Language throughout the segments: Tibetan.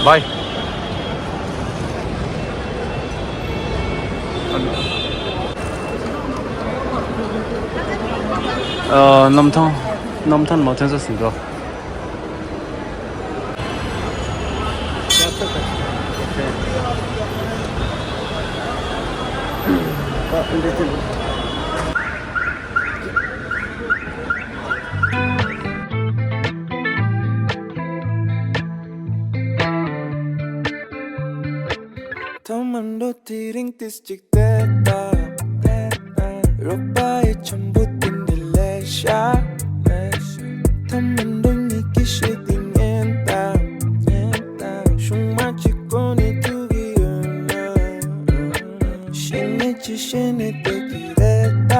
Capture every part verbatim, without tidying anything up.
Bye. ཨ། གནམ་ཐང་། གནམ་ཐང་མ་ཐོན་ས་ཟིན་འགྲོ། ཐོག་མར་འགྲོ་དེ་རིང་ཏིས་གཅིག་བལྟས་ད། རོགས་པ་ཡི་འཆམ་པོ་དེ་འདྲ་ལས་ཤ། ཐོག་མར་འགྲོ་ཉིད་ཀྱི་ཤེས་དེ་ཉན་ད། ཉན་ད། ཤུང་མ་གཅིག་གོ་ནས་ཐུག་གི་ཡོད་ན། ཤེས་ནས་ཅི་ཤེས་ནས་བལྟས་ཀྱི་རེད་ད།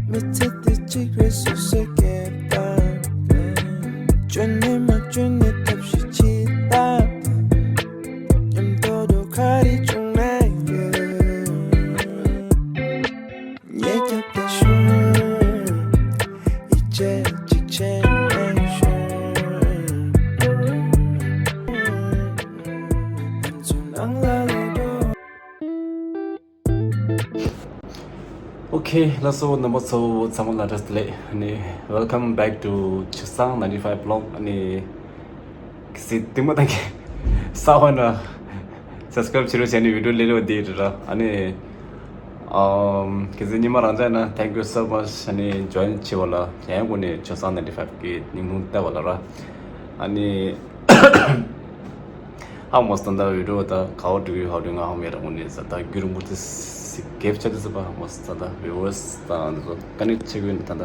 མི་ཚེ་འདི་གཅིག་རེད་སོ་སོས་སྐྱེལ་དང་། བཅོས་ནས་མ་བཅོས་ནས་ཐབས་ཤེས་བྱེད་དང་། མཉམ་དུ་འགྲོ་ག་རེ་བྱུང་ན་ཡོད། ངས་རྒྱབ་ལ་ཞོན། ཡིད་ཆེས་གཅིག་བྱས་ནས་ཞོན། ང་ཚོ་ནང་ལ་ལོག་འགྲོ། ཨོ་ཁེ། ལགས་སོ། རྣམ་པ་ཚོ་ཚང་མ་ལ་བཀྲ་ཤིས་བདེ་ལེགས། ཨ་ནི། Welcome back to Chosang ninety-five vlog. ཨ་ནི། གལ་སྲིད་སྡིགས་མ་བཏང་མཁན་གསར་པ་ན་subscribe བྱེད་རོགས་བྱས་ནས་video ལས་རོགས་འདི་རེད་ར། ཨ་ནི། ཨམ། གལ་སྲིད་རྙིང་མ་རང་ཅག་ན། Thank you so much. ཨ་ནི་join བྱས་པ་ལ་ཡང་སྒོ་ནས་Chosang ninety-five གི་སྙིང་ཐུང་བལྟས་པ་ལ་ར། ཨ་ནི། ཧ་མོ་སྟན་ད་video ད་ག་བ་འགྲོ་གི་ཧ་རུ་ང་ཧ་མེ་ར་ངོ་ནས་ས་ད་རྒྱུ་རུ་མུ་ཏི་སི་གེབ་ཆ་དི་ས་པ་ཧ་མོ་སྟན་ད་viewers ད་འདི་ཚོ་ཀ་ནེག་ཆེ་གི་ད་ད་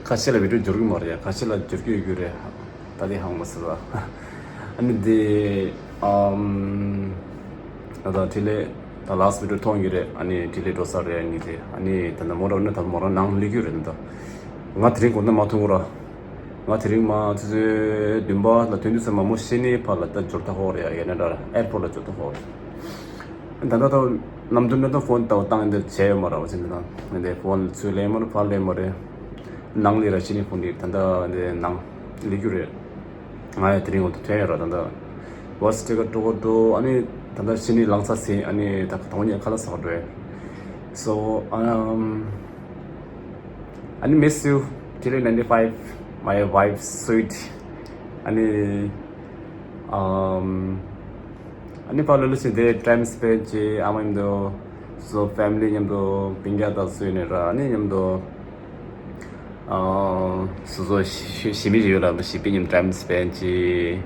ཁ་ཤས་ལ་video འབྱོར་གི་མ་རེད། ཁ་ཤས་ལ་འབྱོར་གི་ཡོད་གི་རེད། ད་དེ་ཧ་མོ་སི་ད་ཨ་ནི་དེ་ཨམ། ད་ད་ཁྲི་ལེ་ད་last video མཐོང་གི་རེད། ཨ་ནི་ཁྲི་ལེ་འགྲོ་ས་རེད། ཨ་ནི་དེ་ཨ་ནི་ད་ད་མོ་ར་ནི་ད་མོ་ར་ནང་ལི་གུ་རེད། ད་ང་དེ་རིང་དགོང་དག་མ་ཐོན་གོ་ར། ང་དེ་རིང་མ་ཆུ་ཚོད་བདུན་པ་ལ་ཐོན་དུས་ཙམ་མ་མོ་ཤི་ནི་ཕར་ལ་ད་འབྱོར་ཐག་ཧོག་རེད། ཡ་ཡ་ན་ད་airport ལ་འབྱོར་ཐག་ཧོག་རེད། ད་ད་ད་ནམ་དུ་ན་ད་phone ད་བཏང་འདི་བྱས་ཡོད་མ་ར་བ་ཅན་ད་ད་འདི་phone ཚུར་ལེན་མ་རེད། ཕར་ལེན་མ་རེད། ནང་ལི་ར་ཤི་ནི་ཕོན་འདི་ད་ད་འདི་ནང་ལི་རྒྱུ་རེད། ང་ཡ་དེ་རིང་འོ་ད་ཐོན་ཡོད་ར། ད་ད་bus ticket ཀྲོ་ཀྲོ་ཨ་ནི་ད་ད་ཤི་ནི་ལང་ཚ་སི་ཨ་ནི་ད་ག་དོང་ཉེ་ཁ་ལ་ས་འགྲོ་ཡ། So um, I miss you, Chile ninety-five, my wife sweet. ཨ་ནི། ཨམ། ཨ་ནི་ཕར་ལ་ལུ་ཞིག་དེ་time spend བྱེད། ཨ་མ་མཉམ་དུ་སོ་family མཉམ་དུ་སྤུན་ཀྱག་དང་སུ་ཡིན་ནའི་ར། ཨ་ནི་མཉམ་དུ་ཨ་སོ་སོ་ཞི་ཞི་མི་ཞིག་ཡོད་ལ་ཞི་པའི་མཉམ་time spend བྱེད།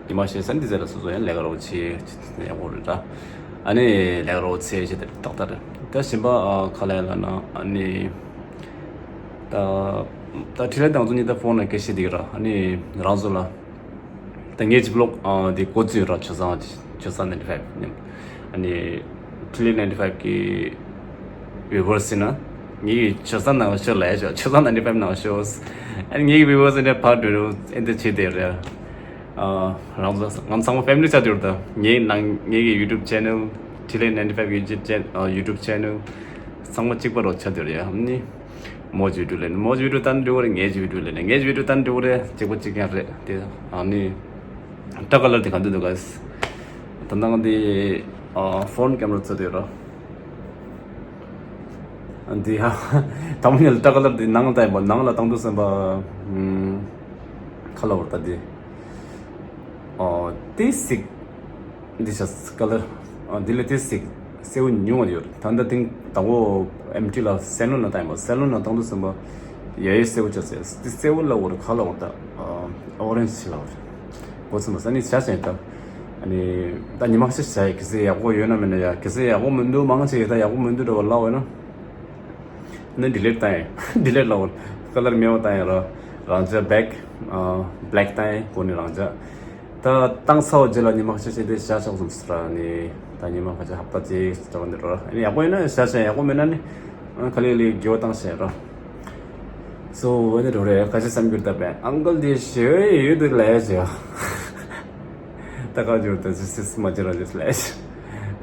ཉི་མ་ཤས་ས་འདི་ཚེ་ལ་སོ་སོ་ཡང་ལས་ཀ་རོགས་བྱེད་ཡག་པོ་རེད་ད། ཨ་ནི་ལས་ཀ་རོགས་བྱེད་བྱེད་དེ་ཏག་ཏག་རེད། ད་གཞན་པ་ཨ་ག་ལ་ཡ་ལ་ན་ཨ་ནི། ད་ད་ཁྲི་ལེ་དང་ཚོ་གཉིས་ད་phone ལ་སྐད་བཤད་བསྡད་ཀྱི་ར། ཨ་ནི་རང་ཚོ་ལ་ད་ངའི་ཅིག་vlog ཨ་འདི་འགོ་བཙུགས་ར། Chosang Chosang ninety-five ནས་ཨ་ནི་ཁྲི་ལེ་ninety-five གི་viewers ཡིན་ན་ངའི་Chosang ནང་ཤོག་ལ་ཡ་ཤོག Chosang ninety-five ནང་ཤོག་ཨ་ནི་ངའི་viewers ཡིན་ན་ཕར་འགྲོ་རུ་ཨེ་འདི་བྱེད་བསྡད་རེད། ཨ་རང་ཚོ་ང་ཚང་མ་family ཆགས་བསྡད་ཡོད་རེད་ད། ངའི་ནང་ངའི་གི་YouTube channel ཁྲི་ལེ་ninety-five YouTube channel ཨ་YouTube channel ཚང་མ་གཅིག་པ་རོགས་ཆགས་བསྡད་ཡོད་རེད། ཨ་ནི། མོ་ཇི་ཡུ་ཊུབ་ལས་ནི་མོ་ཇི་ཡུ་ཊུབ་ལྟ་ན་འགྲིག་གི་རེད། ངའི་ཇི་ཡུ་ཊུབ་ལས་ནི་ངའི་ཇི་ཡུ་ཊུབ་ལྟ་ན་འགྲིག་གི་རེད། གཅིག་པ་གཅིག་རྐྱང་རེད་དེ། ཨ་ནི་ད་ཀ་ལར་དེ་ག་འདུག་འདུག་ག་ད་ནང་དེ་ཨ་ཕོན་ཀེམ་ར་ཚོ་དེ་ར། ཨ་འདི་ཧ་དང་པོ་ཉིད་ལ་ད་ཀ་ལར་དེ་ནང་ལ་ལྟ་ཡིན་པ། ནང་ལ་བཏང་དུས་ཙམ་པ་ཁ་ལ་བར་ད་དེ་ཨ་དེ་སིག་འདི་ཤ་ཀ་ལར། ཨ་འདི་ལས་ཏེ་སིག་སེར་པོ་ཉུང་བ་ཡོད། ད་ལྟ་ཐེངས་དང་པོ་ཨེམ་ཊི་ལ་སེ་ལོན་ན་བཏང་ཡིན་པ། སེ་ལོན་ན་བཏང་དུས་ཙམ་པ་ཡ་ཡི་སེར་པོ་ཆགས་ཚེ་འདི་སེར་པོ་ལ་འོ་རེ་ཁ་ལ་འོ་ད་ཨོ་རེན་ཇི་ལ་འོ་རེ་གོ་ཚུན་པ་ས་ནི་བྱ་བྱ་ཡིན་ད། ཨ་ནི་ད་ཉི་མ་ཤི་བྱ་ཡི་གི་སེ་ཡག་པོ་ཡོད་ན་མེད་ན་ཡ་གི་སེ་ཡག་པོ་མི་འདུག་མང་ཆེ་ཡི་ད་ཡག་པོ་མི་འདུག་འདྲ་བ་ལ་འོ་ན། ནི་ཌི་ལིཊ་བཏང་ཡིན། ཌི་ལིཊ་ལ་འོ་ཀ་ལར་མེད་པ་བཏང་ཡིན་ར། རང་ཅག་བེག་ཨ་བྷེ་ལེག་བཏང་ཡིན། གོ་ནི་རང་ཅག་ད་བཏང་ཚར་བ་རྗེས་ལ་ཉི་མ་ཁ་ཤས་ཤིག་དེ་བཞག་ཆོག་གསུངས་སོང་ར། ནི་ད་ཉི་མ་ཁ་ཤས་ཧབ་ཏ་གཅིག་ཙམ་འདི་རོ། ཨ་ནི་ཡག་པོ་ཡིན་ན་བཞག་བཞག་ཡག་པོ་མིན་ན་ནི་ཨ་ག་ལེ་ལེ་དགེ་བ་བཏང་བཞག་ར། སོ་འོ་ནི་རོ་རེ་ཁ་ཤས་བསམ་རྒྱུར་ད་པས་ཨང་ཀལ་དེ་ཞེ་ཡོད་དུ་ལས་བྱས། ད་ག་འགྱུར་ད་ཅི་སིས་མ་ཅི་ར་ཅི་ལས་བྱས།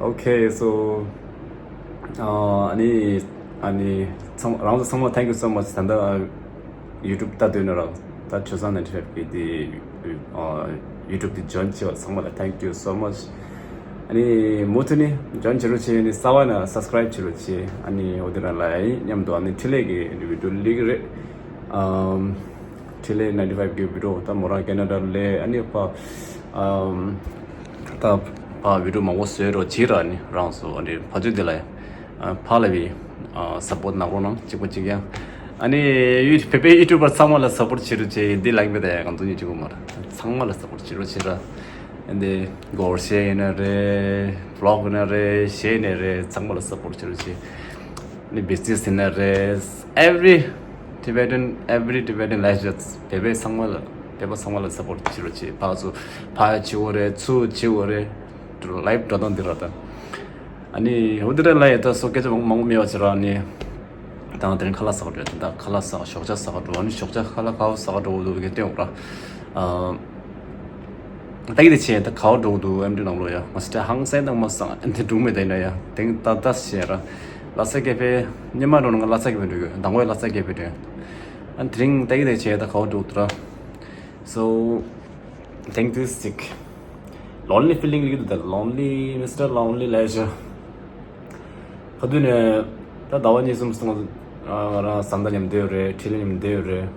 ཨོ་ཁེ་སོ། ཨ་ནི་ཨ་ནི་ཚང་རང་ཚོ་ཚང་མ་thank you so much ད་ལྟ་ཡུ་ཊུབ་ལྟ་འདོད་ན་ར། ད་ ད་ཆོས་བཟང་ninety five གི་དེ་ཨ་YouTube དེ་join བྱས་པ་ཚང་མ་ལ་thank you so much། ཨ་ནི་མུ་མཐུད་ནས་join བྱེད་རོགས་བྱེད། ཨ་ནི་རྩ་བ་ནས་subscribe བྱེད་རོགས་བྱེད། ཨ་ནི་འོ་དེ་རང་ལ་ཡིན་མཉམ་དུ་ཨ་ནི་འཕྲིན་ལས་ཀྱི་video སླེབས་ཀྱི་རེད། ཨམ། འཕྲིན་ལས་ninety five གི་video ད་མོ་རང་ཁེ་ན་ཌ་ལ་ཨ་ནི་ཕ་ཨམ། ད་ཕ་video མང་པོ་བཟོས་རོགས་བྱེད་ར། ཨ་ནི་རང་ཚོ་ཨ་ནི་ཕ་ཚོད་དེ་ལ་ཡིན། ཨ་ཕ་ལ་བི་ཨ་support གནང་རོགས་གནང་། གཅིག་པ་གཅིག་རྐྱང་། ཨ་ནི་ཡུ་བོད་པའི་YouTuber ཚང་མ་ལ་support བྱེད་རོགས་བྱེད། འདི་ལགས་མེད་དེ་གང་དུ་ཉིད་གཅིག་པོ་མ་རེད། ཚང་མ་ལ་support བྱེད་རོགས་བྱེད་ར། ཨ་ནི་སྒོར་གཞས་ཡིན་ན་རེད། Vlog ཡིན་ན་རེད། གཞས་ཡིན་ན་རེད། ཚང་མ་ལ་support བྱེད་རོགས་བྱེད། ཨ་ནི་business ཡིན་ན་རེད། Every Tibetan, every Tibetan legends བོད་པའི་ཚང་མ་ལ་བོད་པ་ཚང་མ་ལ་support བྱེད་རོགས་བྱེད། ཕར་ཚུར་ཕར་བྱེད་དགོས་རེད། ཚུར་བྱེད་དགོས་རེད། life འགྲོ་སྟངས་འདི་ར་ད། ཨ་ནི་འོ་དེ་རེད་ལ་ཡ། ད་སོ་སྐད་ཆ་མང་མང་པོ་མེད་པ་བྱེད་ར། ཨ་ནི་ད་ང་དེ་རིང་ཁ་ལག་ཟ་ག་འགྲོ་ཡ། ད་ད་ཁ་ལག་ཟ་ཞོགས་ཇ་ཟ་ག་འགྲོ། ཨ་ནི་ཞོགས་ཇ་ཁ་ལག་ག་པར་ཟ་ག་འགྲོ་གི་འདུག་གི་སྟེང་འོག་ར། ཨ་ད་གི་དེ་བྱས་ད་ག་པར་འགྲོ་གི་འདུག་ཨེམ་ཌི་ནང་ལོགས་ཡ། ང་སི་ཏྲ་ཧང་སང་དང་མ་སང་ཨེམ་ཌི་འགྲོ་མེད་ད་ཡིན་ན་ཡ། དེང་ད་ད་བྱས་ར། ལ་ས་ཀེ་ཕེ་ཉི་མ་འགྲོ་ན། ང་ལ་ས་ཀེ་ཕེ་འགྲོ་གི་ཡོད། མདང་དགོང་ལ་ས་ཀེ་ཕེ་འགྲོ་ཡ། ཨ་དེ་རིང་ད་གི་དེ་བྱས་ད་ག་པར་འགྲོ་གི་འདུག་ར། So think this sick. Lonely feeling ལིག་འདུག་ད། Lonely, Mister Lonely Leisure. ག་དུས་ནས་ད་ཟླ་བ་གཉིས་གསུམ་སོང་། ང་རང་བཟའ་ཟླ་མཉམ་བསྡད་ཡོད་རེད། འཕྲིན་ལས་མཉམ་བསྡད་ཡོད་རེད།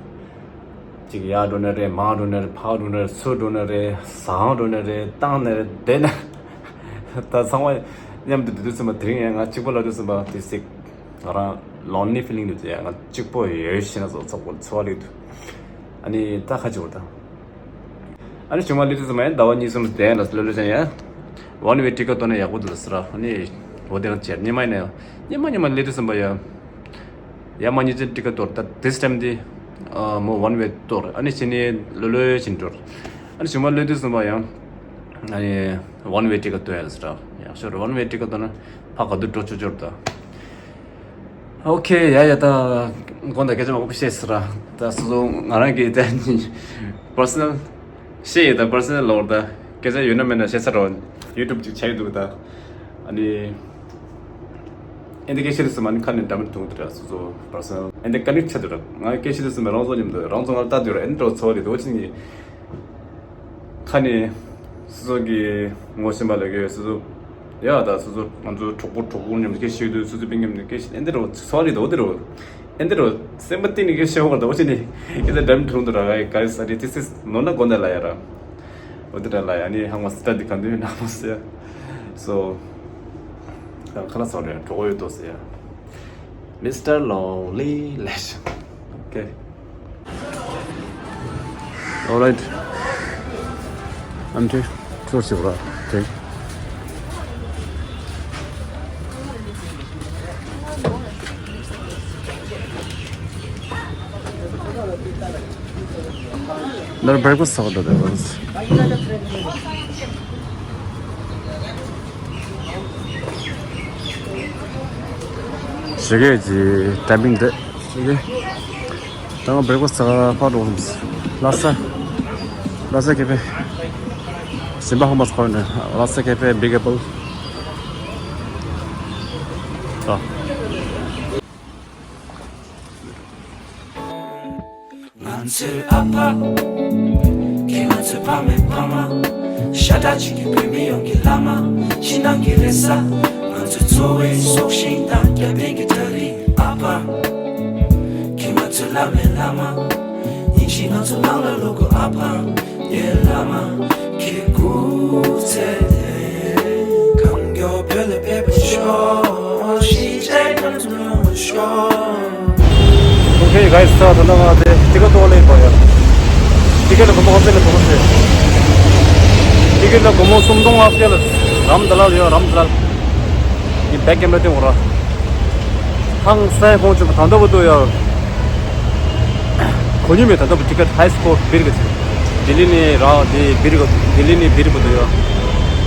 གཅིག་ཡར་འགྲོ་ནི་རེད། མར་འགྲོ་ནི་རེད། ཕར་འགྲོ་ནི་རེད། ཚུར་འགྲོ་ནི་རེད། ཟངས་འགྲོ་ནི་རེད། བཏང་ནི་རེད། བསྡད་ན་ད་ཚང་མ་མཉམ་དུ་བསྡད་དུས་ཙམ་པ། དེ་རིང་ཡང་ང་གཅིག་པོ་ལ་དུས་ཙམ་པ་དེ་སྲིད་ང་རང་lonely feeling འདུག་ཟེར་ཡ། ང་གཅིག་པོ་ཡོད་ཤེས་ན་ཚོ་ཚོགས་པོ་འཚོ་བ་ལེགས་འདུག་ཨ་ནི་ད་ཁ་ཆེ་བོ་ད། ཨ་ནི་ཞུ་མ་ལི་དུས་ཙམ་པ་ཡང་ཟླ་བ་གཉིས་གསུམ་བསྡད་ལ་ལོ་ལོ་ཅན་ཡ། One way ticket གཏོང་ན་ཡག་པོ་འདུག་ཟེར་ར། ཨ་ནི་འོ་དེ་རང་བྱས་ཉི་མ་ཡིན་ན་ཡང་ཉི་མ་ཉི་མ་ལི་དུས་ཙམ་པ་ཡ། ཡ་མ་ཉི་ཅན་ticket གཏོར། ད་this time འདི་ཨ་མོ་one way གཏོར། ཨ་ནི་ཕྱི་ནས་ལོ་ལོ་ཅན་གཏོར། ཨ་ནི་ཞུ་མ་ལི་དུས་ཙམ་པ་ཡང་ཨ་ནི་one way ticket གཏོང་ཡ་ཟེར་ར། ཡག་ཤོས་རེད། One way ticket གཏོང་ན་ཕ་ག་དུས་འགྲོ་ཆོག་ཆོག་རེད་ད། ཨོ་ཁེ། ཡ་ཡ། ད་དགོངས་དག་སྐད་ཆ་མང་པོ་བཤད་ཟེར་ར། ད་སོ་སོ་ང་རང་གི་ད་personal བཤད་ཡོད། ད་personal ལོར་ད་སྐད་ཆ་ཡོད་ན་མེད་ན་བཤད་ཚར་རོགས། YouTube ཅིག་བྱས་ཡོད་འདུག་ད། ཨ་ནི་ཨེ་འདི་སྐད་བཤད་དུས་ཙམ་པ་ནི་ཁ་ནས་འདྲ་མི་འཐུང་དུ་ར། སོ་སོ་personal ཨེ་འདི་ཀ་ནེག་ཆགས་དུ་ར། ང་སྐད་བཤད་དུས་ཙམ་པ་རང་ཚོ་མཉམ་དུ་རང་ཚོ་ང་ལྟ་དུས་ར། ཨེ་འདི་འདྲ་བོ་ཚོར་བ་རེད་འདུག་ཅི་ནི། ཁ་ནས་སོ་སོ་གི་ངོ་ཤེས་པ་ལ་གི་སོ་སོ་ཡ། ད་སོ་སོ་ང་ཚོ་གྲོགས་པོ་གྲོགས་པོ་མཉམ་དུ་སྐད་བཤད་དུས། སོ་སོ་པའི་མཉམ་དུ་སྐད་བཤད། ཨེ་འདི་རོ་ཚོར་རེད་འདུག་འདི་རོ། ཨེ་འདི་རོ་སེམས་པ་གཏིང་ནས་སྐད་བཤད་འོང་བ་རེད་འདུག་ཅི་ནི། ཨེ་འདི་འདྲ་མི་འཐུང་དུ་ར། ག་ག་ས་རེད། དེ་སིས་ནོར་ན་དགོངས་དག་ལ་ཡ་ར། འོ་དེ་འདྲ་ལ་ཡ། ཨ་ནི་ཧང་མ་སི་ཏ་འདི་ག་འདུག་ན་མོ་ཟེར། སོ་ད་ཁ་ལག་ཚོར་རེད། གྲོགས་པོ་ཡོད་དོ་ཟེར་ཡ། Mister Lonely Legend. Okay. All right. I'm too close to, okay. They're breakfast order there was. ཞེ་གེ་ཇི་ཊའི་མིང་དེ་ཞེ་གེ། ད་ང་བྷེག་ཕ་སི་ཊི་ཟ་ག་ཕར་འགྲོ་སོང་། ལྷ་ས། ལྷ་ས་ཀེ་ཕེ། སིམ་བྷ་ཧོ་མ་སི་ཁོ་ནི་ལྷ་ས་ཀེ་ཕེ་Big Apple། ཨ། ང་ཚོའི་ཨ་ཕ། ཁྱེད་ང་ཚོའི་ཕ་མའི་ཕ་མ། ཤ་ཁྲག་གཅིག་གི་བོད་མི་ཡོངས་ཀྱི་བླ་མ། ཕྱི་ནང་གི་རེ་ས། ང་ཚོའི་འཚོ་བའི་སྲོག་ཤིང་དང་རྒྱབ་རྟེན་གྱི་བྲག་རི་ཨ་ཕ། ཁྱེད་ང་ཚོའི་བླ་མའི་བླ་མ། ཉིན་ཞིག་ང་ཚོ་ནང་ལ་ལོག་དགོས་ཨ་ཕ། ངའི་བླ་མ། ཁྱེད་སྐུ་ཚེ་བརྟན། གང་མགྱོགས་བོད་ལ་ཕེབས་པར་ཤོག་གཞིས་བྱེས་རྣམས་ཚོ་ཡོང་བར་ཤོག Okay, guys, ད་ད་ལྟ་ང་དེ་ཊི་ཀེ་ཊི་ཐོག་ལ་ཡིན་པ་ཡ། ཊི་ཀེ་ཊི་ལ་སྒོར་མོ་ག་ཚོད་ལ་ཐོག་ཟེར། ཊི་ཀེ་ཊི་ལ་སྒོར་མོ་སུམ་སྟོང་ལྔ་བརྒྱ་ལ། རམ་ད་ལ་ཡོད། རམ་ད་ལ། ཡིན་བེག་ཀེམ་ར་སྟེང་འོ་ར། ཧང་སང་ཁོང་ཆུ་ད་ལྟ་བུ་དུ་ཡ། གོ་མྱོང་མེད། ད་ལྟ་བུ་ཊི་ཀེ་ཊི་ཧའི་སི་ཀོར་སྦིར་གི་ཚེ། ལྡི་ལི་ནས་ར་དེ་སྦིར་གི། ལྡི་ལི་ནས་སྦིར་བུ་དུ་ཡ།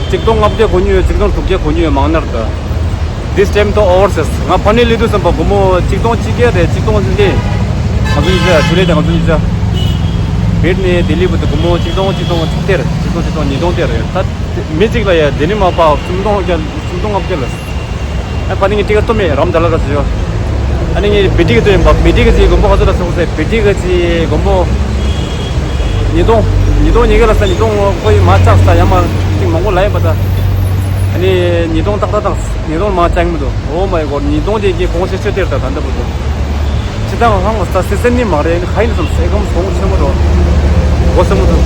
གཅིག་སྟོང་ལྔ་བརྒྱ་གོ་མྱོང་ཡོད། གཅིག་སྟོང་དྲུག་བརྒྱ་གོ་མྱོང་ཡོད། མང་ནར་ད། This time the overseas ང་ཕ་ནས་སླེབས་དུས་ཙམ་པ་སྒོར་མོ་གཅིག་སྟོང་གཅིག་བརྒྱ་རེད། གཅིག་སྟོང་ལས། ང་ཚོ་གཉིས་ཆ་ཆུ་ལས་དང་ང་ཚོ་གཉིས་ཆ། སྦིར་ནས་ལྡི་ལི་བུ་དུ་སྒོར་མོ་གཅིག་སྟོང་གཅིག་སྟོང་གཅིག་སྟེར། གཅིག་སྟོང་གཅིག་སྟོང་ཉིས་སྟོང་སྟེར་རེད་ད། མི་གཅིག་ལ་ཡ་ལྡི་ལི་མ་པ་སུམ་སྟོང་བརྒྱ། སུམ་སྟོང་ལྔ་བརྒྱ་ལ། ཨ་ཕ་ནི་ངས་ཊི་ཀེ་ཊི་སྟོན་མེད། རམ་ད་ལ་ག་ཚོད་ཡོད། ཨ་ནི་ངས་བི་ཊི་གི་ཚོད་ཡིན་པ། བི་ཊི་གི་ཚེ་སྒོར་མོ་ག་ཚོད་ལ་སོང་ཟེར། བི་ཊི་གི་ཚེ་སྒོར་མོ་ ཉིས་སྟོང་། ཉིས་སྟོང་ཉིས་བརྒྱ་ལ་ས། ཉིས་སྟོང་ཁོ་ཡི་མ་ཆགས་ས་ཡ་མ་ཅིག་མང་པོ་ལ་ཡིན་པ་ད། ཨ་ནི་ཉིས་སྟོང་ཏག་ཏག་དང་ཉིས་སྟོང་མ་ཆགས་མི་འདུག Oh my god། ཉིས་སྟོང་དེ་གི་གོང་ཆེ་ཤོས་དེར་ད་ད་འདི་པོ་འདུག་ཅི་ད་ཧང་ས་སེ་སེ་ནི་མ་རེད། ཨ་ནི་ཧ་ཡིན་སམ་སེ་གམ་གོང་ཆེན་པོ་རོ། འོ་སེ་མོ་འདུག་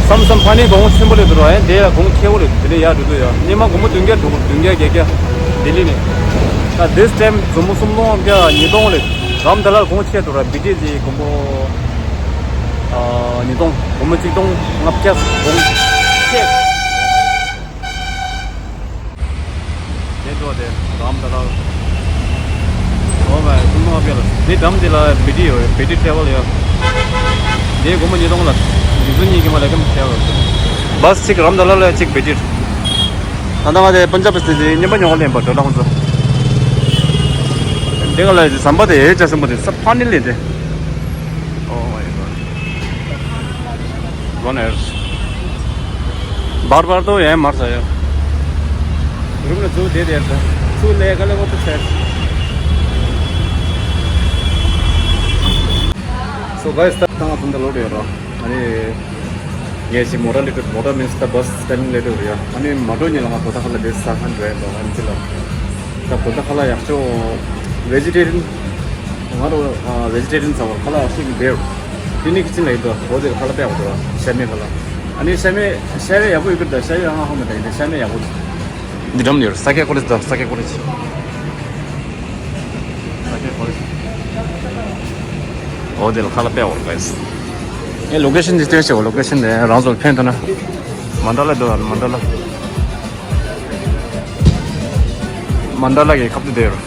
སམ་སམ་ཕ་ནི་གོང་ཆེན་པོ་ལས་འདུག་རོ། ཨ་ནི་དེ་ཡ་གོང་ཁེ་བོ་རེད། དེ་ནས་ཡ་འགྲོ་འདུག་ཡ། ཉི་མ་སྒོར་མོ་བདུན་བརྒྱ་འགྲོ། བདུན་བརྒྱ་བརྒྱད་བརྒྱ། ལྡི་ལི་ནས། ད་this time་སྒོར་མོ་སུམ་སྟོང་བརྒྱ། ཉིས་སྟོང་ལས་རམ་ད་ལར་གོང་ཆེ་འདུག་ར། བི་ཏི་དེ་སྒོར་མོ། ཨ་ཉིས་སྟོང་། སྒོར་མོ་གཅིག་སྟོང་ལྔ་བརྒྱ་གོང་ཆེ། དེ་འགྲོ་དེ་རམ་ད་ལར། ཨོ་མའི་སུམ་སྟོང་ལྔ་བརྒྱ་ལ། དེ་འགྲམ་དེ་ལ་བི་ཏི་ཡོད། བི་ཏི་ཊེ་བལ་ཡོད། དེ་སྒོར་མོ་ཉིས་སྟོང་ལ། ཉིས་སྟོང་གཉིས་ཀྱི་མ་ལ་ཀམ་ཊེ་བལ། བྷ་སི་གཅིག་རམ་ད་ལར་ལ་གཅིག་བི་ཏི། ད་ལྟ་ང་དེ་པན་ཇབ་སི་དེ་ཉན་པ་ཉོག་ལེན་པ་འགྲོ་ལ་ཁོང་ཚོ། འདི་ག་ལ་ཟམ་པ་དེ་ཡེ་ཅག་སེམས་པོ་དེ་ས་ཕ་ནི་ལེ་དེ། Oh my god། གོ་ནེར། བར་བར་དུ་ཡན་མར་ས་ཡ། རུམ་ལ་ཚུར་བསྡད་དེ་ཡར་ས། ཚུར་ལས་ག་ལེ་འོ་ཏོ་ཆེ། So guys། ད་ང་ཚོ་འདི་ལོག་ཡོད་ར། ཨ་ནི། ངས་ཞིག་མོ་ཊ་ལེ་ཊི། མོ་ཊ་མིན་སི་ད་བྷ་སི་ཊའི་མིང་ལེ་ཊི་རེད་ཡ། ཨ་ནི་མ་འགྲོ་ཉིན་ལ་ང་གོ་ད་ཁ་ལ་དེ་ས་ཁན་རེད་དོ། ཨ་ནི་ཅི་ལ། ད་གོ་ད་ཁ་ལ་ཡག་ཤོས་བེ་ཇི་ཊེ་རི་ཡན། ང་རོ་བེ་ཇི་ཊེ་རི་ཡན་ཚང་མ་ཁ་ལ་ཡག་ཤོས་ཀྱི་དེ། ཏི་ནི་ཁི་ཅིན་ལ་ཡིན་དོ། འོ་དེ་ཁ་ལ་དཔེ་ཡག་པོ་འདུག་ཤ་མེད་ཁ་ལ། ཨ་ནི་ཤ་མེད་ཤ་ཡ་ཡག་པོ་ཡོད་ཀྱི་འདུག་ཤ་ཡ་ང་ཧ་མ་ད་ཡིན་ཤ་མེད་ཡག་པོ། འདི་འགྲམ་ནས་ཡོད། ས་ཀེ་ཀོ་ལེ་ཇི་དང་ས་ཀེ་ཀོ་ལེ་ཇི། ས་ཀེ་ཀོ་ལེ་ཇི། འོ་དེ་ལ་ཁ་ལ་དཔེ་འོར་ག་ཡིན། ཨེ་ལོ་ཀེ་ཤན་འདི་སྟོན་ཤེས། ལོ་ཀེ་ཤན་དེ་རང་ཚོར་ཕན་ཐོགས་ན། མན་ད་ལ་འདུག་མན་ད་ལ། མན་ད་ལ་གི་ཁབ་ཏུ་དེ་ཡོད།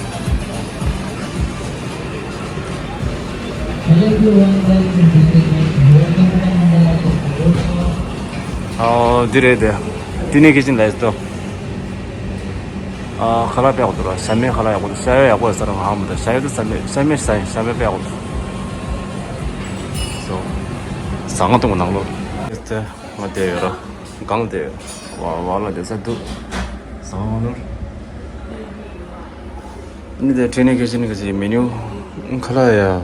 ཨོ་འདི་རེད་དེ། ཏི་ནི་ཁི་ཅིན་ལ་ཡོད་དོ། ཨ་ཁ་ལག་དཔེ་ཡག་པོ་འདུག་ར། ཤ་མེད་ཁ་ལག་ཡག་པོ་འདུག་ཤ་ཡོད་ཡག་པོ་ཡོད་ས་ར་ང་ཧ་མ་ད། ཤ་ཡོད་དུ་ཤ་མེད་ཤ་མེད་ཤ་ཤ་མེད་དཔེ་ཡག་པོ་འདུག་སོ། ཟ་ང་ཐུང་ནང་ལོ། དེ་ང་དེ་ཡོད་ར། གང་དེ་ཡོད། བ་བ་ལ་དེ་ས་འདུག་ཟ་ང་ལོ། ནི་དེ་ཏི་ནི་ཁི་ཅིན་གི་མེ་ནིའུ། ཁ་ལག་ཡ།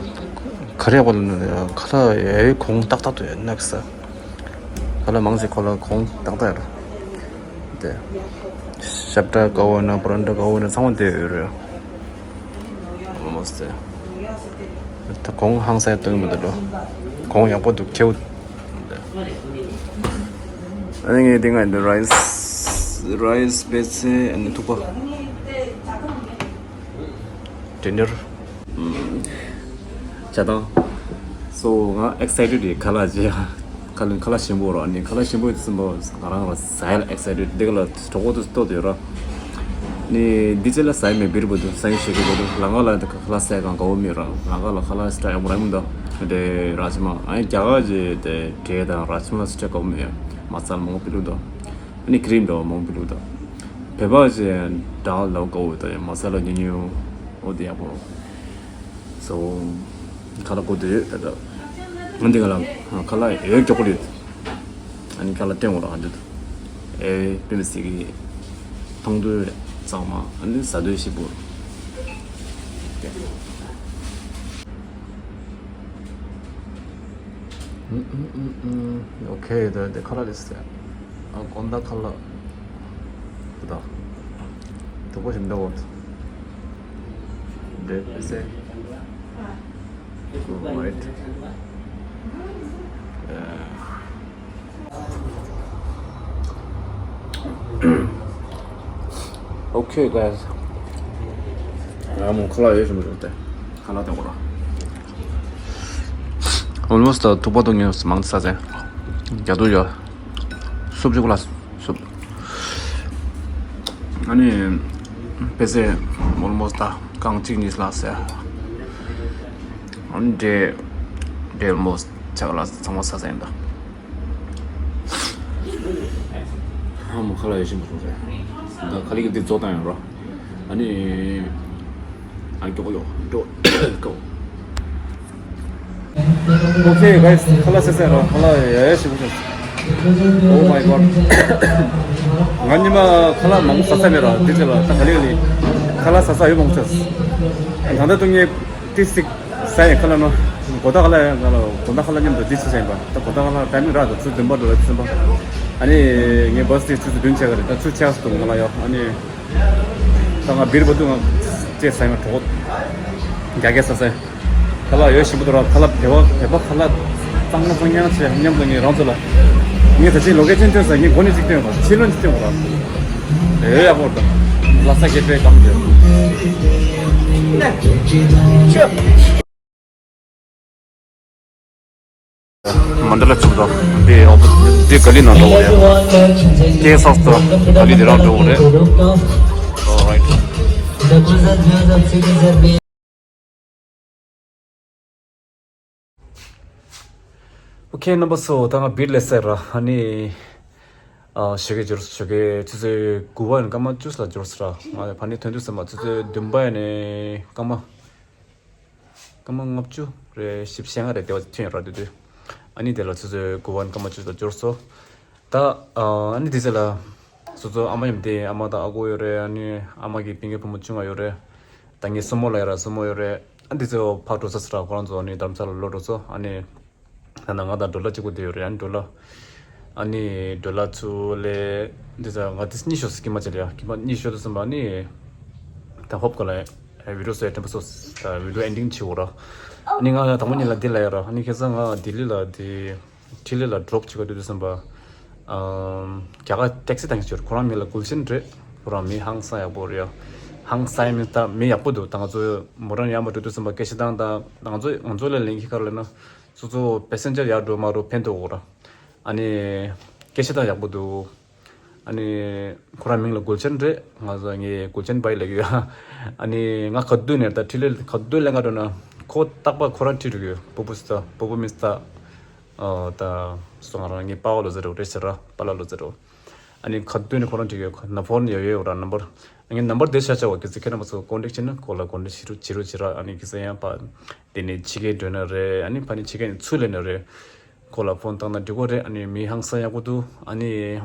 ག་རེ་ཡག་པོ་ལ་ནི་ཡ་ཁ་ལག་ཡ་གོང་ཏག་ཏག་ཏུ་ཡོད་ནག་ས། ཁ་ལག་མང་ཆེ་ཁོ་ལ་གོང་ཏག་ཏག་ཡོད་ར། དེ། ཤབ་ཏ་ག་བོ་ན་པ་རན་ཏ་ག་བོ་ན་ཚང་མ་དེ་ཡོད་རེད། ཨོ་མོ་སི་དེ། ད་གོང་ཧང་སང་སྟོན་གི་མི་འདུག་ལོ། གོང་ཡག་པོ་འདུག་ཁེའུ། ཨ་ནི་ངས་དེ་སྔ་འདི་ར་ཡིས་ར་ཡིས་པེ་ཚེ་ཨ་ནི་ཐུག་པ། ཌི་ནར། ཇ་དང་། སོ་ང་ཨེག་སའི་ཊེཌ་རེད་ཁ་ལག་ཅིག་ཁ་ལག་ཁ་ལག་ཞིམ་པོ་ར་ནི་ཁ་ལག་ཞིམ་པོ་ཡོད་ཙམ་པོ་ང་རང་ལ་ཟ་ཡ་ལ་ཨེག་སའི་ཊེཌ་འདི་ག་ལ་གྲོགས་པོ་དུ་ལྟོ་དེ་ར། ནི་འདི་ཅི་ལ་ཟ་ཡ་མེད་བིར་བུ་དུ་ས་ཡི་ཤེས་ཀྱི་བུ་དུ་ལ་ང་ལ་འདི་ཁ་ལག་ཟ་ཡ་གང་དགའ་བོ་མེད་ར། ལ་ང་ལ་ཁ་ལག་སི་ཊ་ཡག་པོ་ར་མི་འདུག་དེ་ར་ཅི་མ་ཨ་ནི་རྒྱ་གར་གྱི་དེ་འབྲས་དང་ར་ཅི་མ་སི་ཊ་དགའ་བོ་མེད་ཡ། མ་ཚ་མང་པོ་ཕི་ལུགས་དང་། ཨ་ནི་ཀི་རིམ་འདྲ་བོ་མང་པོ་ཕི་ལུགས་དང་། བོད་པ་ཅན་འདྲ་ལ་དགའ་བོ་དང་ཡང་མ་ཚ་ལ་ཉུང་ཉུང་འོ་དེ་ཡག་པོ། སོ། ཁ་ལག་གོ་དུས་ད་ལྟ། ང་འདི་ག་ལ་ཁ་ལག་ཨེ་མགྱོགས་པོ་ལུས། ཨ་ནི་ཁ་ལག་སྟོན་འོ་ར་འདི་དུ། ཨེ་དཔེ་མི་སྲིད་ཀྱི། མཐོང་དུས་གཙང་མ་ཨ་ནི་ཟ་དུས་ཞིབ་པོ། ཨོ་ཁེ། ད་དེ་ཁ་ལག་རེད་ཟེར། ཨ་དགོང་དག་ཁ་ལག་ད་དུ་པོ་ཞིམ་འདྲ་བོ། འདྲེ་ཟེར། Right. Yeah. Okay, guys. ང་མོ་ཁ་ལག་ཡོད་ཞིམ་པོ་བྱུང་སྟེ། ཁ་ལག་དང་པོ་ར། Almost ཐུག་པ་དང་ངས་མང་ཙམ་ཟ་ཟིན། རྒྱ་དུ་ཡོད། སུབ་ཅིག་ལ་སུབ། ཨ་ནི་པེ་སེ་almost ད་གང་གཅིག་གཉིས་ལ་ཟ། ཨ་ནི་འབྲས་འབྲས་almost ཆ་ག་ལ་ཚང་མ་ཟ་ཟིན་ད། ཧ་མ་ཁ་ལག་ཡོད་ཞིམ་པོ་བྱུང་ཟེར། ད་ཁ་ལག་གི་འདི་བཙོ་བཏང་ཡོད་རོ། ཨ་ནི། ཨ་མགྱོགས་ཡོད་མགྱོགས་ཀོ། Okay, guys, ཁ་ལག་ཟས་ཟས་རོ། ཁ་ལག་ཡ་ཡ་ཞིམ་པོ་བྱུང་། Oh my god. ང་ཉི་མ་ཁ་ལག་མང་པོ་ཟ་ས་མེད་རོ། འདི་ཚོ་ལ་ད་ག་ལེ་ག་ལེ་ཁ་ལག་ཟ་ས་ཡོད་མང་པོ་བྱུང་། ད་ལྟ་དུང་ངས་ཏི་སིག་ས་ཡི་ཁ་ལག་ནོ། གོ་ད་ཁ་ལག་ཡང་ང་ལ་ དགོང་དག་ཁ་ལག་མཉམ་དུ་འདི་ཆ་ཡིན་པ། ད་དགོང་དག་ཁ་ལག་ཊའི་མིང་རག་འདུག་ཆུ་ཚོད་བདུན་པ་འགྲོ་ལ་ཆུ་ཚོད་བདུན་པ། ཨ་ནི་ངའི་བྷ་སི་དེ་ཆུ་ཚོད་བདུན་ཆགས་ཀྱི་རེད། ད་ཆུ་ཆགས་སུ་འདུག་ང་ལ་ཡོད། ཨ་ནི་ད་ང་སྦིར་བ་དུ་ང་ཅེས་ཟ་ཡང་གྲོགས་རྒྱ་སྐད་ཟ་ཟ། ཁ་ལག་ཡོད་ཞིམ་པོ་འདུག་ར། ཁ་ལག་བོད་པ་བོད་པ་ཁ་ལག་གཙང་མ་གཙང་རྐྱང་བྱས་མཉམ་དུ་ངས་རང་ཚོ་ལ། ངས་ད་ཅི་ལོ་ཀེ་ཤན་སྟོན་ས་ངས་འགོ་ནས་ཅིག་སྟོན་དགོས། ཕྱི་ལོ་ཅིག་སྟོན་དགོས་ར། ཨེ་ཡག་པོ་འདུག་ལྷ་ས་གེ་ཕེ་གམ་འདུག་མན་ཌ་ལ་ཆུ་དང་། འདི་ཨོ་འདི་ག་ལི་ནང་འགྲོ་བ་རེད། ཀེ་སོགས་དང་ག་ལི་འདི་རང་འགྲོ་བ་རེད། Alright. Okay རྣམ་པ་ཚོ། ད་ང་སྦིར་ལ་སླེབས་ར། ཨ་ནི་ཨ་ཞོགས་ཀས་འབྱོར་སོང་། ཞོགས་ཀས་ཆུ་ཚོད་དགུ་པ་ཡིན་སྐར་མ་བཅུ་ལ་འབྱོར་སོང་ར། ང་ཕ་ནི་ཐོན་དུས་ཙམ་པ་ཆུ་ཚོད་བདུན་པ་ཡིན་ནས་སྐར་མ། སྐར་མ་ལྔ་བཅུ་རེད། བཞི་བཅུ་ཞེ་ལྔ་རེད། དེ་བ་ཐོན་ཡོད་ར། དེ་དུས་ཨ་ནི་དེ་ལ་ཆུ་ཚོད་དགུ་པ་སྐར་མ་བཅུ་ལ་འབྱོར་སོང་། ད་ཨ་ནི་དེ་ཚེ་ལ་སོ་སོ་ཨ་མ་ཡིན་དེ། ཨ་མ་དང་ཨ་ཁུ་ཡོད་རེད། ཨ་ནི་ཨ་མ་གི་སྤུན་ཀྱག་བུ་མོ་བཅུ་ལྔ་ཡོད་རེད། ད་ངའི་སྲུ་མོ་ལ་ཡོད་ར། སྲུ་མོ་ཡོད་རེད། ཨ་ནི་དེ་ཚེ་ཕར་འགྲོ་ས་ཟེར་ར། ཁོ་རང་ཚོ་ཨ་ནི་རྡ་རམ་ས་ལ་ལོག་འགྲོ་སོང་། ཨ་ནི་ད་ནང་ང་དང་ཌོ་ལར་གཅིག་པོ་དེ་ཡོད་རེད། ཨ་ནི་ཌོ་ལར། ཨ་ནི་ཌོ་ལར་ཚུར་ལེན་དུས་ཙམ་པ་ང་དེ་གཉིད་ཤོར་སོང་། ཀྱི་མ་བྱེད་ལ་ཡ། ཀྱི་མ་གཉིད་ཤོར་དུས་ཙམ་པ་ཨ་ནི་ད་ཧོབ་ག་ལ་ཡ་བི་ཌི་ཡོ་བཟོ་ཡ་དྲན་པ་སོང་། ད་བི་ཌི་ཡོ་ཨེན་ཌིང་བྱེད་འོ་ར། ཨ་ནི་ང་དང་པོ་ཉིད་ལ་འདི་ལ་ཡ་ར། ཨ་ནི་ཁ་སང་ང་ལྡི་ལི་ལ་དེ་ཐི་ལི་ལ་ཌོ་རོབ་བྱེད་ག་འགྲོ་དུས་ཙམ་པ། ཨམ། རྒྱ་གར་ཊེག་སི་བཏང་གི་ཡོད་རེད། ཁོ་རང་མིང་ལ་གུལ་ཤན་རེད། ཁོ་རང་མི་ཧང་སང་ཡག་པོ་རེད་ཡ། ཧང་སང་མིན་ད་མི་ཡག་པོ་འདུག་ད་ང་ཚོ་མོ་རང་ཡར་མར་འགྲོ་དུས་ཙམ་པ་སྐད་ཆ་བཏང་། ད་ང་ཚོ་ང་ཚོ་ལ་ལན་གྱི་ག་རེ་ལབ་ན། སོ་སོ་པེ་སེན་ཇར་ཡར་འགྲོ་མར་འགྲོ་ཕན་ཐོགས་འོ་ར། ཨ་ནི་སྐད་ཆ་ད་ཡག་པོ་འདུག་ཨ་ནི་ཁོ་རང་མིང་ལ་གུལ་ཆན་རེད། ང་ཚོ་ངས་གུལ་ཆན་བྷའི་ལབ་ཀྱི་ཡོད། ཨ་ནི་ང་ག་དུས་ནས་ད་ཐི་ལི་ག་དུས་ལེན་ག་འགྲོ་ན་ཁོ་རྟག་པར་ཁོ་རང་ཁྲིད་འགྲོ་གི་ཡོད། སྤོ་བོ་སི་ཏ་སྤོ་བོ་མི་སི་ཏ། ཨ་ད་སོ་ང་རང་ངའི་པ་ཕ་ལོ་ཟེར་རོ་རེད་ཟེར་ར། པ་ལ་ལོ་ཟེར་རོ། ཨ་ནི་ག་དུས་ནས་ཁོ་རང་ཁྲིད་ཀྱི་ཡོད། ན་ཕོན་ཡོད་ཡོད་ར་ནམ་བར། ངའི་ནམ་བར་དེ་ཤ་ཆ་བ་གི་ཚེ་ཁྱེད་རྣམ་པ་ཚོ་ཀོན་ཊེག་བྱེད་ན་ཁོ་ལ་ཀོན་ཊེག་བྱེད་རོགས་བྱེད་རོགས་བྱེད་ར། ཨ་ནི་གི་ཚེ་ཡང་ཕ་དེ་ནས་ཕྱི་རྒྱལ་འགྲོ་ན་རེད། ཨ་ནི་ཕ་ནི་ཕྱི་རྒྱལ་ནས་ཚུར་ལེན་ན་རེད། ཁོ་ལ་ཕོན་བཏང་ན་འགྲིག་གོ་རེད། ཨ་ནི་མི་ཧང་སང་ཡག་པོ་འདུག་ཨ་ནི་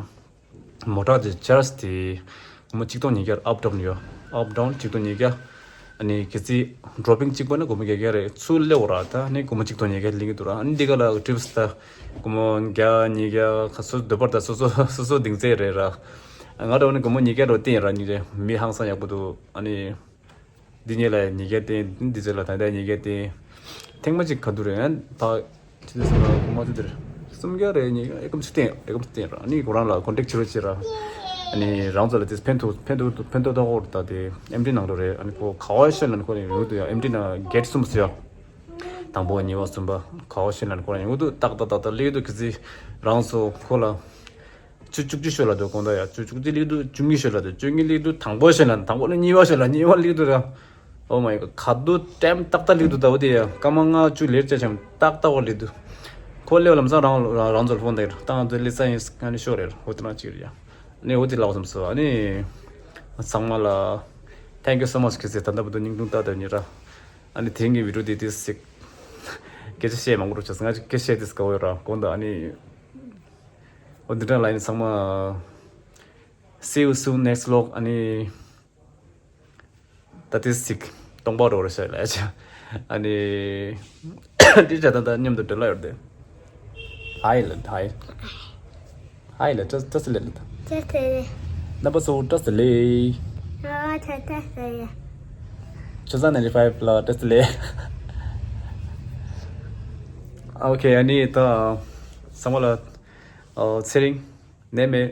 མོ་ཊ་དེ་ཆར་ཇི་དེ་སྒོར་མོ་གཅིག་སྟོང་ཉིས་བརྒྱ། ཨབ་ཌའོན་ཡོད། ཨབ་ཌའོན་གཅིག་སྟོང་ཉིས་བརྒྱ། ཨ་ནི་གི་ཚེ་ཌོ་རོ་པིང་གཅིག་པ་ན་སྒོར་མོ་བརྒྱད་བརྒྱ་རེད། ཚུར་སླེབས་འོ་ར། ད་ནི་སྒོར་མོ་གཅིག་སྟོང་ཉིས་བརྒྱ་ལེན་གི་འདུག་ར། ཨ་ནི་འདི་ག་ལ་ཊིབ་སི་ད་སྒོར་མོ་བརྒྱ་ཉིས་བརྒྱ་ཁ་སོ་འདོད་པར་ད་སོ་སོ་སོ་སོ་གདིང་ཚད་རེད་ར། ང་འདྲ་བོ་ནི་སྒོར་མོ་ཉིས་བརྒྱ་རོ་བསྟན་ར། ཉིས་བརྒྱ་མི་ཧང་སང་ཡག་པོ་འདུག་ཨ་ནི་འདི་གཉིས་ལ་ཉིས་བརྒྱ་བསྟན། འདི་ཚོ་ལ་ད་ལྟ་ཉིས་བརྒྱ་བསྟན། ཐེངས་མ་གཅིག་ག་འདུག་རེད། ཨ་ད་ཅི་འདྲ་སོང་ན་སྒོར་མོ་ཅི་འདྲ་སུམ་བརྒྱ་རེད། ཉིས་བརྒྱ་ཨེ་ཀམ་ཅིག་བསྟན། ཨེ་ཀམ་ཅིག་བསྟན་ར། ཨ་ནི་ཁོ་རང་ལ་ཀོན་ཊེག་བྱེད་རོགས་བྱེད་ར། ཨ་ནི་རང་ཚོ་ལ་དེ་ཕན་ཐོགས་ཕན་ཐོགས་ཕན་ཐོགས་ཐོགས་ཧོར་ད་དེ་ཨེམ་ཌི་ནང་འགྲོ་རེད། ཨ་ནི་ཁོ་ཁ་བ་ཤོད་ལ་ནི་ཁོ་ནི་ཡོད་དུ་ཡ། ཨེམ་ཌི་ནང་གེ་ཊི་གསུམ་སུ་ཡ། དང་པོ་གཉིས་པ་གསུམ་པ་ཁ་བ་ཤོད་ལ་ནི་ཁོ་རང་ཡོད་དུ་ཏག་ཏག་ཏག་ཏག་ལེགས་དུ་གི་ཚེ་རང་ཚོ་ཁོ་ལ། བཅུ་བཅུ་གཅིག་ཤོད་ལ་དུ་དགོང་དག་ཡ། བཅུ་བཅུ་གཅིག་ལེགས་དུ་བཅུ་གཉིས་ཤོད་ལ་དུ་བཅུ་གཉིས་ལེགས་དུ་དང་པོ་ཤོད་ལ་དང་པོ་ལ་གཉིས་པ་ཤོད་ལ་གཉིས་པ་ལེགས་དུ་ར། Oh my god ག་དུ་ཊེམ་ཏག་ཏག་ལེགས་དུ་ད་འོ་དེ་ཡ། སྐར་མ་ལྔ་བཅུ་ལེར་ཅེ་ཆམ་ཏག་ཏག་བ་ལེགས་དུ། ཁོ་ལེ་བ་ལམ་སང་རང་རང་རང་ཚོར་ཕོན་ཏེ་ཏང་ཚོ་ལེ་ས་ཡིན་ང་ནི་ཤོར་རེད། འོ་དེ་ན་ཅིག་རེད་ཡ། ནི་འོ་དེ་ལགས་སམ་སོ། ཨ་ནི་ཚང་མ་ལ་Thank you so much གི་ཚེ་ད་ལྟ་བུ་དུ་སྙིང་ཐུང་ཏག་ཏག་ཉེ་ར། ཨ་ནི་དེང་གི་བི་ཌིའོ་དེ་དེ་སིག་སྐད་ཆ་བཤད་མང་པོ་རོགས་བྱ་ང་སྐད་ཆ་བཤད་དེ་སྐ་བོ་ར་དགོང་དག་ཨ་ནི། འོ་འདི་འདྲ་ལ་ཡིན་ཚང་མ། See you soon next vlog ཨ་ནི། ད་ཏི་སིག་སྟོང་པ་རོ་རེ་ཤ་ལ་ཡ་ཆ། ཨ་ནི། འདི་ཆ་ད་ད་མཉམ་དུ་འབྲེལ་ལ་ཡོད་དེ། ཧའི་ལ་ཧའི། ཧའི་ལ་བཀྲ་བཀྲ་ཤིས་བདེ་ལེགས། བཀྲ་ཤིས་བདེ་ལེགས། རྣམ་པ་ཚོ་བཀྲ་ཤིས་བདེ་ལེགས། ཨ་ཆ་བཀྲ་ཤིས་བདེ་ལེགས། ཆུ་ཚང་ནན་ཊི་ཕའིབ་ལ་བཀྲ་ཤིས་བདེ་ལེགས། ཨོ་ཁེ་ཨ་ནི་ད་ཚང་མ་ལ་ཚེ་རིང་། ནད་མེད།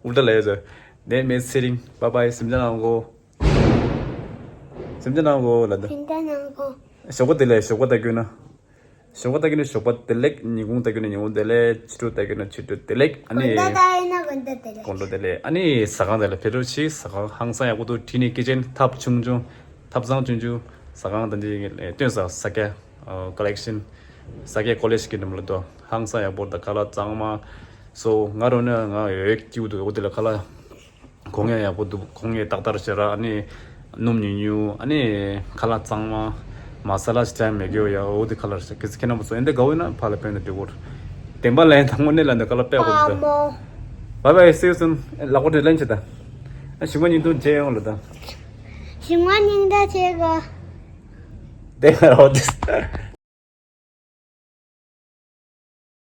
འུར་ད་ལས་ཟེར། ནད་མེད་ཚེ་རིང་། བཱའི་བཱའི། གཟིམ་འཇག་གནང་གོ། གཟིམ་འཇག་གནང་གོ་ལ་ད། གཟིམ་འཇག་གནང་གོ། ཞོགས་པ་བདེ་ལེགས། ཞོགས་པ་ལྟ་རྒྱུ་ན། ཞོགས་པ་ལྟ་རྒྱུ་ན་ཞོགས་པ་བདེ་ལེགས། ཉིན་གུང་ལྟ་རྒྱུ་ན་ཉིན་གུང་བདེ་ལེགས། ཕྱི་དྲོ་ལྟ་རྒྱུ་ན་ཕྱི་དྲོ་བདེ་ལེགས། ཨ་ནི། དགོང་དག་ལྟ་ཡིན་ན་དགོང་དག་བདེ་ལེགས། དགོང་དྲོ་བདེ་ལེགས། ཨ་ནི་ཟ་ཁང་དེ་ལ་ཕེབས་རོགས་གྱིས། ཟ་ཁང་ཧང་སང་ཡག་པོ་འདུག་དྲིན་ནི་ཀི་ཅན་ཐབ་ཆུང་ཆུང་། ཐབ་ཚང་ཆུང་ཆུང་། ཟ་ཁང་དང་དེ་སྟོན་ས་ཟ་རྒྱ། ཀོ་ལེག་ཤན། ཟ་རྒྱ་ཀོ་ལེག་ཤན་གྱི་འགྲམ་ལ་འདུག་ཧང་སང་ཡག་པོ་དང་ཁ་ལག་གཙང་མ། སོ་ང་རོ་ནི་ང་ཡོད་སྐྱིད་པོ་འདུག་འོ་དེ་ལ་ཁ་ལག་གོང་ཡང་ཡག་པོ་འདུག་གོང་ཡང་ཏག་ཏག་བྱེད་ར། ཨ་ནི་སྣུམ་ཉུང་ཉུང་། ཨ་ནི་ཁ་ལག་གཙང་མ། མ་ས་ལ་ཞིག་ཅང་མེད་གི་ཡོད་ཡ། འོ་དེ་ཁ་ལག་རེད། གལ་སྲིད་ཁྱེད་རྣམ་པ་ཚོ་ཨེ་འདི་དགའ་བོ་ཡིན་ན་ཕར་ལ་ཕེབས་ན་འགྲིག་གོ། བདེན་པ་ལ་ཡིན་དང་པོ་ནས་ལ་འདི་ཁ་ལག་དཔེ་ཡག་པོ་འདུག་བཱའི་བཱའི། See you soon། ལག་པ་དྲིལ་ལན་བྱེད་ད། ཨ་ཞིང་པ་ཉིན་ཐུང་མཇལ་ཡོང་ལ་ད། ཞིང་པ་ཉིན་ད་བྱེད་གོ། བདེན་པ་རོ་དེ།